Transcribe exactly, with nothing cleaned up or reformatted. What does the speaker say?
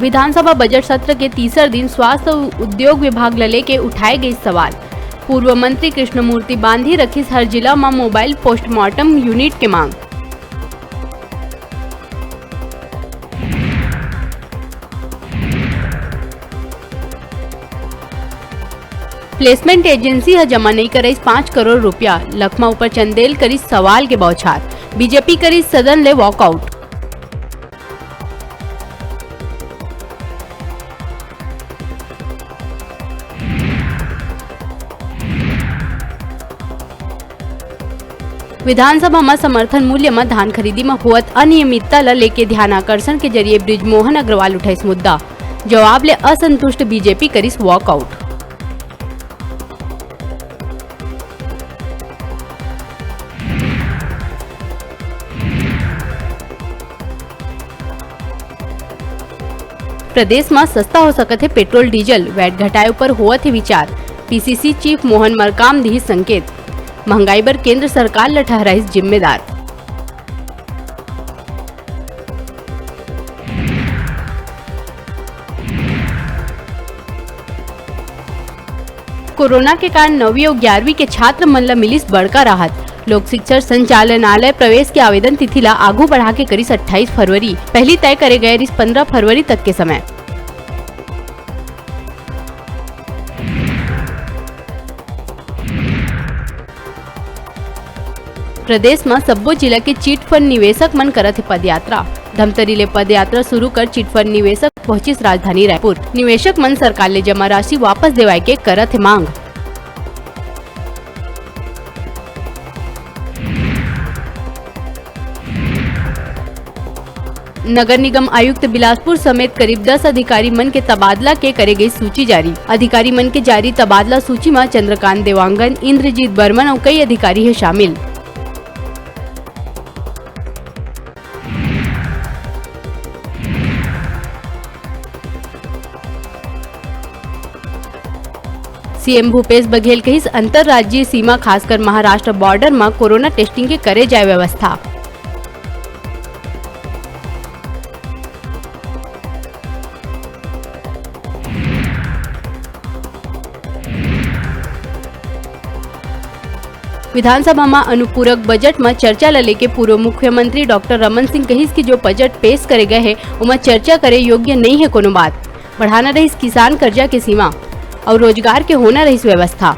विधानसभा बजट सत्र के तीसर दिन स्वास्थ्य अउ उद्योग विभाग ल लेके उठाए गइस सवाल। पूर्व मंत्री कृष्णमूर्ति बांधी रखिस हर जिला म मोबाइल पोस्टमार्टम यूनिट के मांग। प्लेसमेंट एजेंसी ह जमा नइ करइस पाँच करोड़ रुपया, लखमा ऊपर चंदेल करिस सवाल के बौछार, बीजेपी करिस सदन ले वॉकआउट। विधानसभा म समर्थन मूल्य म धान खरीदी म होवत अनियमितता ल लेके ध्यानाकर्षण के जरिए बृजमोहन अग्रवाल उठाइस मुद्दा। जवाब ले असंतुष्ट बीजेपी करिस वॉकआउट। प्रदेश म सस्ता हो सकत हे पेट्रोल डीजल, वैट घटाए ऊपर होवत हे विचार। पीसीसी चीफ मोहन मरकाम दिही संकेत। महंगाई बर केंद्र सरकार ल ठहराइस जिम्मेदार। कोरोना के कारण नवीं अउ ग्यारहवीं के छात्र मन ल मिलिस बड़का राहत। लोक शिक्षा संचालनालय प्रवेश के आवेदन तिथि ल आगू बढ़ा के करिस अट्ठाईस फरवरी। पहिली तय करे गए रिस पंद्रह फरवरी तक के समय। प्रदेश म सब्बो जिला के चिट फंड निवेशक मन करत हे पदयात्रा। धमतरी ले पदयात्रा शुरू कर चिट फंड निवेशक पहुंचिस राजधानी रायपुर। निवेशक मन सरकार ले जमा राशि वापस देवाए के करत हे मांग। नगर निगम आयुक्त बिलासपुर समेत करीब दस अधिकारी मन के तबादला के करे गई सूची जारी। अधिकारी मन के जारी तबादला सूची म चंद्रकांत देवांगन, इंद्रजीत बर्मन अउ कई अधिकारी हे शामिल। सीएम भूपेश बघेल कहिस, अंतर्राज्यीय सीमा, खासकर महाराष्ट्र बॉर्डर म कोरोना टेस्टिंग के करे जाए व्यवस्था। विधानसभा म अनुपूरक बजट म चर्चा ल लेके पूर्व मुख्यमंत्री डॉक्टर रमन सिंह कहिस कि जो बजट पेश करे गए हे, ओमा चर्चा करे योग्य नइ हे कोनो बात। बढ़ाना रहिस किसान कर्जा के सीमा अउ रोजगार के होना रहिस व्यवस्था।